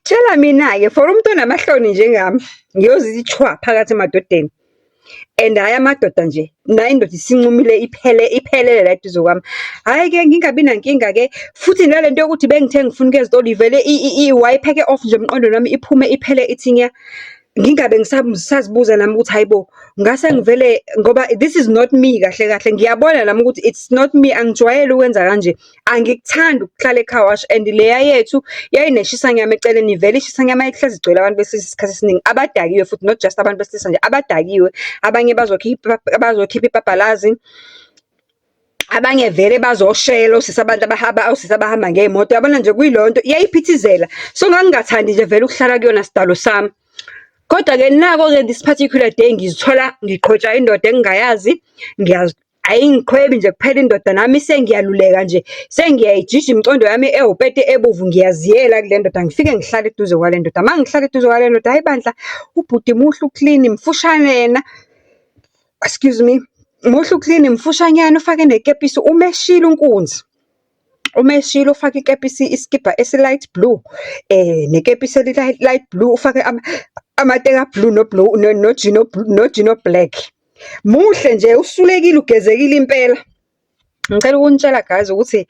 Tshela mina-ke for umuntu onamahloni njengami, ngiyozithi shwa phakathi emadodeni. And hhayi amadoda nje, nayi indoda isincumile iphele iphelele la eduze kwami. Hhayi-ke ngingabi nankinga-ke, futhi nalento yokuthi bengithe ngifuna ukuya ezitolo ivele i-wipe-eke off nje emqondweni wami iphume iphele ithi nya. Ngingabe ngisazibuza nami ukuthi hhayi bo, ngase ngivele ngoba this is not me kahle kahle. Ngiyabona nami ukuthi it's not me, angijwayele ukwenza kanje. Angikuthandi ukuhlala e-car wash and leya yethu yayineshisanyama eceleni, vele ishisanyama ihlezi igcwele abantu besilisa isikhathi esiningi, abadakiwe futhi not just abantu besilisa nje, abadakiwe. Abanye bazokhipha, bazokhipha ibhabhalazi. Abanye vele bazoshela osisi abantu osisi abahamba ngey'moto. Uyabona nje kuyileyo nto iyayiphithizela. So, ngangingathandi nje vele ukuhlala kuyona sidalo sami. Kodwa-ke nako-ke this particular day ngizithola ngiqhwetshwa indoda engingayazi, ayingiqhwebi nje kuphela indoda nami sengiyaluleka nje, sengiyayijija imicondo yami ewupete ebovu ngiyaziyela kule ndoda. Ngifike ngihlale eduze kwale ndoda. Uma ngihlala eduze kwale ndoda, hhayi bandla, ubhuti muhle u-clean, mfushane yena, excuse me, muhle u-clean, mfushanyana ufake nekepisi, umeshile unkunzi. Umeshile ufake ikepisi, isikibha esi-light blue, nekepisi eli-light blue, ufake amateki a-blue no-blue, no-jean no-jean o-black. Muhle nje, usulekile, ugezekile impela. Ngicela ukunitshela guys ukuthi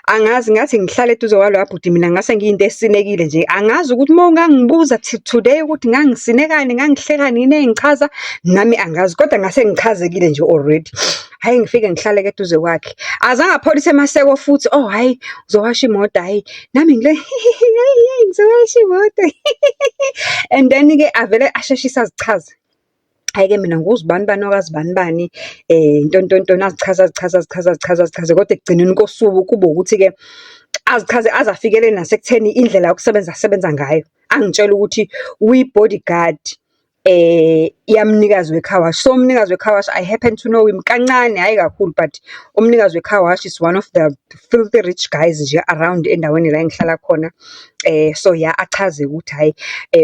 angazi ngathi ngihlala eduze kwaloya bhuti mina ngase ngiyinto esinekile nje. Angazi ukuthi uma ungangibuza today ukuthi ngangisinekani, ngangihlekani, yini eyangichaza, nami angazi kodwa ngase ngichazekile nje already. Hhayi ngifike ngihlale-ke eduze kwakhe. Azange apholise emaseko futhi, oh hhayi, uzowasha imoto hhayi. Nami ngile hheyi ngizowasha imoto. And then-ke avele asheshise azichaze. Hhayi-ke mina nguzibanibani wakazibanibani, ntontontoni azichaze, azichaze, azichaze, azichaze, azichaze, kodwa ekugcineni kosuku kube ukuthi-ke azichaze aze afikele nasekutheni indlela yokusebenza asebenza ngayo. Angitshele ukuthi uyi-bodyguard yamnikazi we-car wash. So, umnikazi we-car wash, I happen to know him kancane, hhayi kakhulu, but umnikazi we-car wash is one of the filthy rich guys nje around endaweni la engihlala khona. So ya, achaze ukuthi hhayi,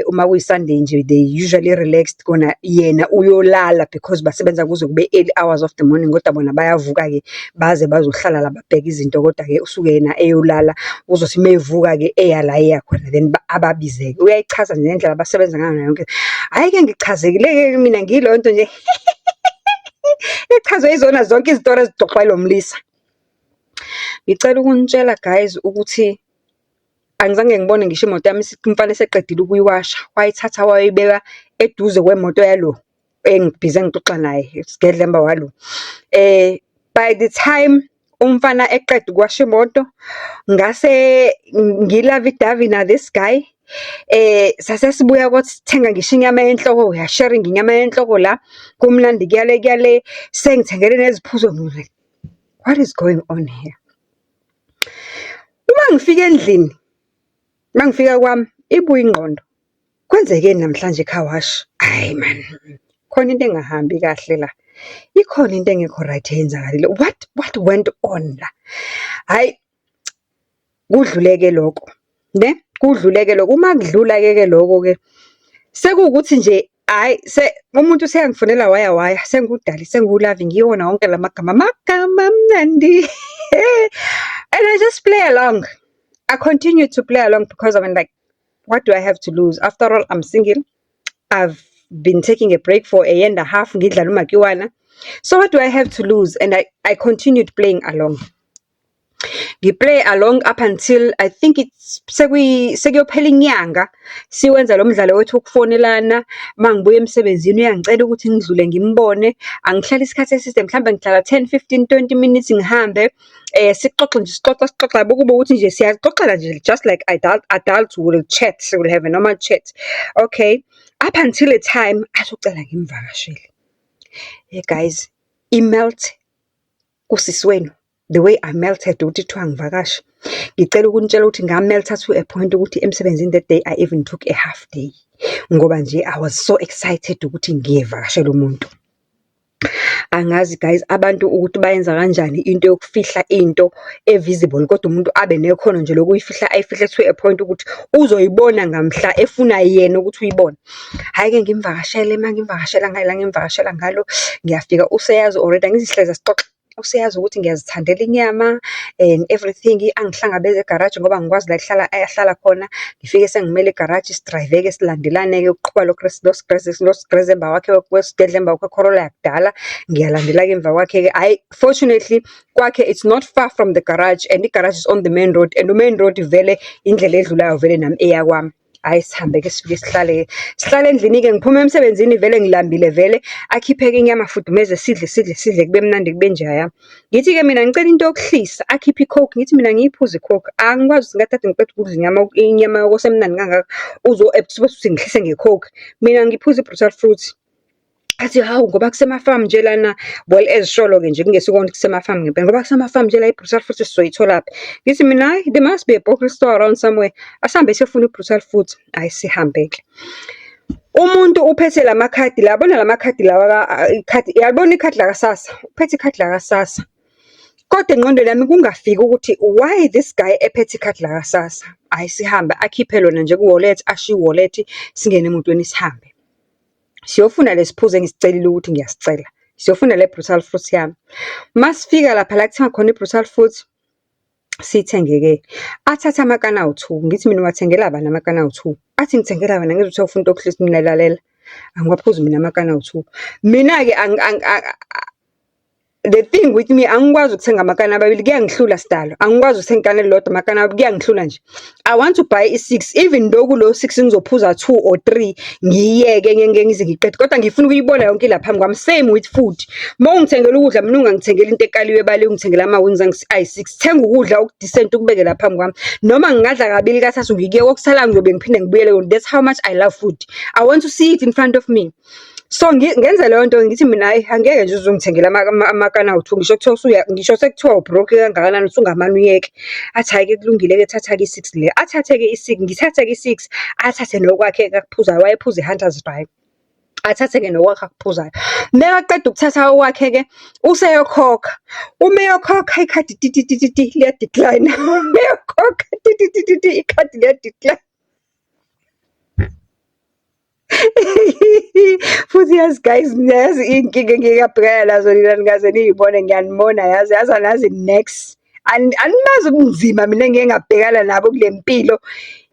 uma kuyi-Sunday nje they usually relaxed kona yena uyolala because basebenza kuze kube early hours of the morning, kodwa bona bayavuka-ke baze bazohlala la babheke izinto, kodwa-ke usuke yena eyolala. Uzothi uma evuka-ke eya la eya khona then ababize-ke. Uyayichaza nje ngendlela abasebenza ngayo yonke. Hhayi-ke ngichazekile-ke mina ngiyileyo nto nje echazwe yizona zonke izitori ezixoxwa yilo mlisa. Ngicela ukunitshela guys ukuthi angizange ngibone ngisho imoto yami umfana eseqedile ukuyiwasha, wayithatha wayoyibeka eduze kwemoto yalo engibhizi ngixoxa naye, isigedlemba walo. By the time umfana eqeda ukuwasha imoto, ngase ngi-lovey-dovey na this guy. Sase sibuya kothenga ngisho inyama yenhloko, we are sharing inyama yenhloko la, kumnandi kuyale kuyale, sengithengele neziphuzo, like, what is going on here? Uma ngifika endlini, uma ngifika kwami, ibuya ingqondo. Kwenzekeni namhlanje e-car wash? Hhayi man, khona into engahambi kahle la. Ikhona into engekho right eyenzakalile. What went on la? Hhayi, kudlule-ke lokho, ne? Kudlule-ke lokho. Uma kudlula-ke ke lokho-ke, sekuwukuthi nje hhayi umuntu useyangifonela waya waya, sengu-darling, sengu-lovey, ngiwona wonke la magama, amagama amnandi. And I just play along. I continue to play along because I'm like, what do I have to lose? After all, I'm single. I've been taking a break for a year and a half, ngidlala umakiwana. So what do I have to lose? And I continued playing along. Ngi-play along up until I think it's sekuyophela inyanga siwenza lo mdlalo wethu wokufonelana. Uma ngibuya emsebenzini uyangicela ukuthi ngidlule ngimbone. Angihlali isikhathi eside, mhlambe ngihlala 10, 15, 20 minutes ngihambe. Sixoxe nje, sixoxe, sixoxe, kube ukuthi nje siyaxoxela nje just like adults will chat, will have a normal chat. Okay, up until a time athi ucela ngimvakashele. Hey guys, i-melt kusisi wenu. The way I melted ukuthi kuthiwa ngivakashe. Ngicela ukunitshela ukuthi nga-melt-a to a point ukuthi emsebenzini that day I even took a half day. Ngoba nje I was so excited ukuthi ngiyevakashela umuntu. Angazi guys, abantu ukuthi bayenza kanjani into yokufihla into e-visible, kodwa umuntu abe nekhono nje lokuyifihla, ayifihle to a point ukuthi uzoyibona ngamhla efuna yena ukuthi uyibone. Hhayi-ke ngimvakashele, uma ngimvakashela ngala ngimvakashela ngalo, ngiyafika useyazi already, angithi sihlezi sixoxa. Useyazi ukuthi ngiyazithandela inyama and everything. Angihlangabeze egaraji ngoba ngikwazi la ehlala ahlala khona. Ngifike sengimele egaraji, si-drive-ke silandelane-ke uqhuba lo lo sigrezemba wakhe wesigedlemba we-Corolla yakudala. Ngiyalandela-ke emva kwakhe-ke, hhayi fortunately kwakhe it's not far from the garage and i-garage is on the main road and u-main road vele indlela edlulayo vele nami eya kwami. Hhayi sihambe-ke sifike sihlale-ke. Sihlale endlini-ke ngiphume emsebenzini vele ngilambile vele. Akhiphe-ke inyama afudumeze sidle, sidle, sidle kube mnandi kube njaya. Ngithi-ke mina ngicela into yokuhlisa, akhiphe i-Coke. Ngithi mina angiyiphuzi i-Coke, angikwazi ukuthi ngathatha ngiqeda ukudla inyama, inyama yokosa emnandi kangaka uthi ngihlise nge-Coke. Mina ngiphuza i-Brutal Fruit. Athi, hawu ngoba kusemafamu nje lana. Well, ezisholo-ke nje kungesikona ukuthi kusemafamu ngempela, ngoba kusemafamu nje la i-Brutal Fruit sizoyitholaphi? Ngithi mina, hhayi there must be a bottle store around somewhere. Asihambe siyofuna i-Brutal Fruit. Hhayi sihambe-ke. Umuntu uphethe la makhadi la, yabona la makhadi lawa ikhadi, uyalibona ikhadi laka-SASSA? Uphethe ikhadi laka-SASSA. Kodwa engqondweni yami kungafiki ukuthi why this guy ephethe ikhadi laka-SASSA? Hhayi sihambe, akhiphe lona nje ku-wallet, ashiye i-wallet, singene emotweni sihambe. Siyofuna lesi phuzo engisicelile ukuthi ngiyasicela. Siyofuna le Brutal Fruit yami. Masifika lapha la kuthenga khona i-Brutal Fruit, siyithenge-ke. Athathe amakani awu-two, ngithi mina uwathengela bani amakani awu-two? Athi ngithengela wena ngizwe kuthiwa ufuna into yokuhlisa, mina lalela, angiwaphuzi mina amakani awu-two. Mina-ke the thing with me, angikwazi ukuthenga amakani ababili, kuyangihlula sidalo. Angikwazi ukuthenga ikani elilodwa amakani ababili, kuyangihlula nje. I want to buy i-six, even though kulo six ngizophuza two or three, ngiyiyeke ngeke ngize ngiqede, kodwa ngifuna ukuyibona yonke ila phambi kwami. Same with food. Uma ungithengela ukudla, mina ungangithengeli into ekaliwe ebaliwe, ungithengele ama-wings ayi-six. Thenga ukudla oku-decent ukubeke la phambi kwami. Noma ngingadla kabili kathathu ngikuyeke, okusalayo ngiyobe ngiphinde ngibuyele kona. That's how much I love food. I want to see it in front of me. So ngenze leyo nto ngithi mina hhayi angeke nje uze ungithengele amakani awu-two, ngisho kuthiwa ngisho sekuthiwa u-broke kangakanani usungamane uyeke. Athi hhayi-ke kulungile-ke thatha-ke i-six le. Athathe-ke i-six, ngithathe-ke i-six, athathe nokwakhe-ke akuphuzayo, wayephuza i-Hunters Dry. Athathe-ke nokwakhe akuphuzayo. Makaqeda ukuthatha okwakhe-ke, useyokhokha. Uma eyokhokha ikhadi ti ti ti ti ti liya-decline-a. Uma eyokhokha ti ti ti ti ti ikhadi liya-decline. Futhi yazi guys, niyazi iy'nkinga engike ngabhekana nazo nina nikaze niy'bone ngiyanibona yazi, yazi anazi niks. Animazi ubunzima mina engike ngabhekana nabo kule mpilo.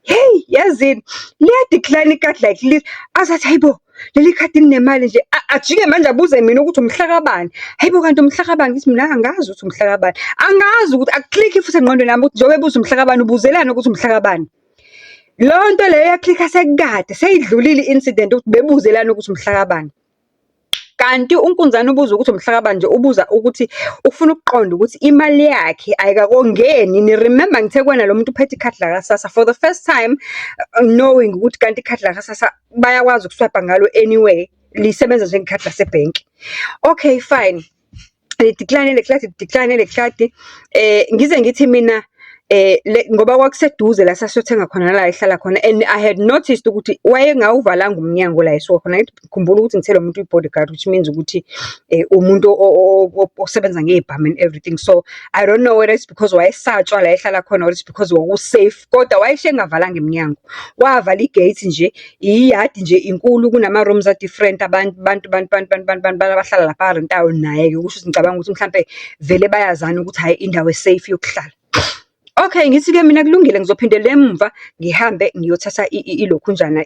Hheyi yazini, liya-decline ikhadi like aze athi hhayi bo, leli khadi linemali nje. Ajike manje abuze mina ukuthi umhlaka bani. Hhayi bo kanti umhlaka bani? Ngithi mina angazi ukuthi umhlaka bani. Angazi ukuthi aku-click-i futhi engqondweni yami ukuthi njengoba ebuza umhlaka bani, ubuzelani ukuthi umhlaka bani. Leyo nto leyo ya-click-a sekukade, seyidlulile i-incident ukuthi bebuzelani ukuthi umhlaka bani. Kanti uNkunzane ubuza ukuthi umhlaka bani nje, ubuza ukuthi ufuna ukuqonda ukuthi imali yakhe ayikakongeni. Ni-remember ngithe kuwena lo muntu uphethe ikhadi laka-SASSA for the first time knowing ukuthi kanti ikhadi laka-SASSA bayakwazi uku-swipe-a ngalo anywhere, lisebenza njengekhadi lasebhenki. Okay, fine. Li-decline le khadi, li-decline le khadi. Ngize ngithi mina ngoba kwakuseduze la sasiyothenga khona nala ehlala khona and I had noticed ukuthi wayengawuvalanga umnyango la esuka khona. Angithi khumbula ukuthi ngithe lo muntu uyi-bodyguard, which means ukuthi umuntu osebenza ngey'bhamu and everything. So, I don't know whether it's because wayesatshwa la ehlala khona or it's because kwaku-safe, kodwa wayeshiye engavalanga iminyango. Wavala i-gate nje, iyadi nje inkulu kunama-rooms a-different abantu bantu bantu bantu bantu bantu bantu abahlala lapha arentayo naye-ke. Kusho ukuthi ngicabanga ukuthi mhlampe vele bayazana ukuthi hhayi indawo e-safe yokuhlala. Okay, ngithi-ke mina kulungile ngizophindela emumva ngihambe ngiyothatha ilokhunjana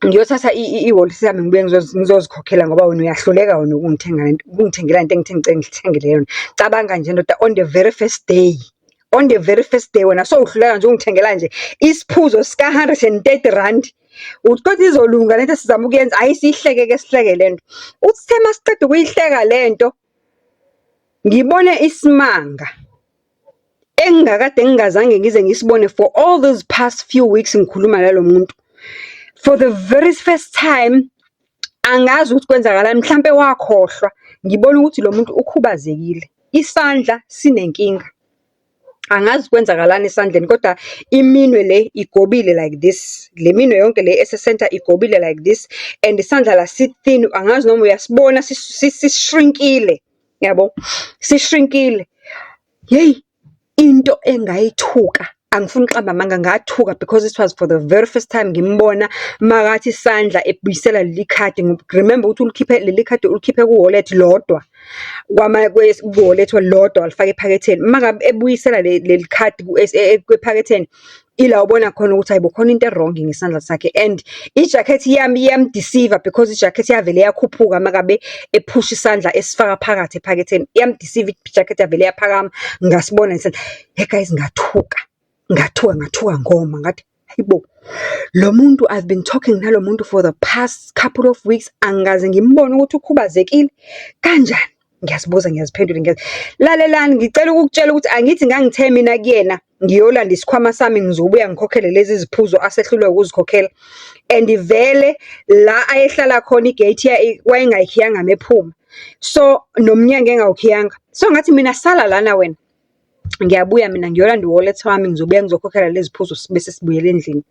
ngiyothatha i-wallet yami ngibuye ngizozikhokhela ngoba wena uyahluleka wena ukungithenga lento, ukungithengela lento engithe ngicela ngikuthengele yona. Cabanga nje ndoda on the very first day, on the very first day wena sowuhluleka nje ukungithengela nje isiphuzo sika-hundred and thirty rand. Uthi kodwa izolunga lento esizama ukuyenza, hhayi siyihleke-ke sihleke lento. Uthi sithe masiqeda ukuyihleka lento, ngibone isimanga engingakade ngingazange ngize ngisibone for all those past few weeks ngikhuluma nalo muntu. For the very first time, angazi ukuthi kwenzakalani, mhlampe wakhohlwa, ngibona ukuthi lo muntu ukhubazekile, isandla sinenkinga. Angazi kwenzakalani esandleni kodwa iminwe le igobile like this. Le minwe yonke le ese-centre igobile like this and isandla la si-thin, angazi noma uyasibona si-shrink-ile, yabo? Si-shrink-ile. Yeyi, into engayithuka, Angifuni ukuqamba amanga, ngathuka because it was for the very first time ngimbona makathi isandla ebuyisela leli khadi. Remember ukuthi ulikhiphe leli khadi, ulikhiphe ku-wallet lodwa, ku-wallet lodwa walifaka ephaketheni. Uma ngabe ebuyisela leli khadi ephaketheni, ila ubona khona ukuthi hhayi bo, khona into e-wrong ngesandla sakhe and ijakhethi yami iyam-deceive-a because ijakhethi yavele yakhuphuka uma ngabe ephusha isandla esifaka phakathi ephaketheni. Iyam-deceive-a, ijakhethi yavele yaphakama, ngasibona isandla. Hhe guys, ngathuka, ngathuka, ngathuka ngoma ngathi, hayi bo, lo muntu, I've been talking nalo muntu for the past couple of weeks, angikaze ngimbone ukuthi ukhubazekile. Kanjani? Ngiyazibuza, ngiyaziphendula. Lalelani, ngicela ukukutshela ukuthi angithi ngangithe mina kuyena ngiyolanda isikhwama sami, ngizobuya ngikhokhele lezi ziphuzo asehluleka ukuzikhokhela. And vele la ayehlala khona i-gate wayengayikhiyanga uma ephuma. So, nomnyango engawukhiyanga. So, ngathi mina sala lana wena, ngiyabuya mina ngiyolanda u-wallet wami, ngizobuya ngizokhokhela lezi phuzo bese sibuyela endlini.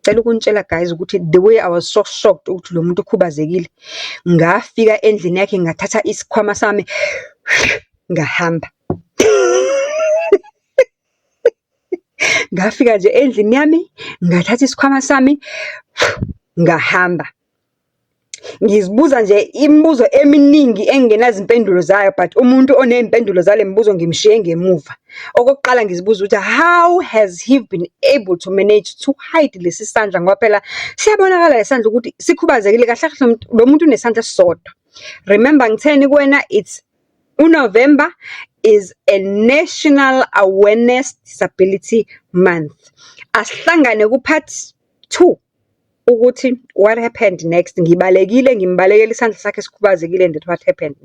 Ngicela ukunitshela guys ukuthi the way I was so shocked ukuthi lo muntu ukhubazekile. Ngafika endlini yakhe, ngathatha isikhwama sami, ngahamba. Ngafika nje endlini yami, ngathatha isikhwama sami, ngahamba. Ngizibuza nje imibuzo eminingi engingenazimpendulo zayo, but umuntu oney'mpendulo zale mibuzo ngimshiye ngemuva. Okokuqala ngizibuza ukuthi how has he been able to manage to hide lesi sandla, ngoba phela siyabonakala le sandla ukuthi sikhubazekile. Kahle kahle lo muntu unesandla esisodwa. Remember ngitheni kuwena, it's uNovember is a National Awareness Disability Month. Asihlangane ku-part two ukuthi what happened next. Ngibalekile, ngimbalekela isandla sakhe esikhubazekile and what happened.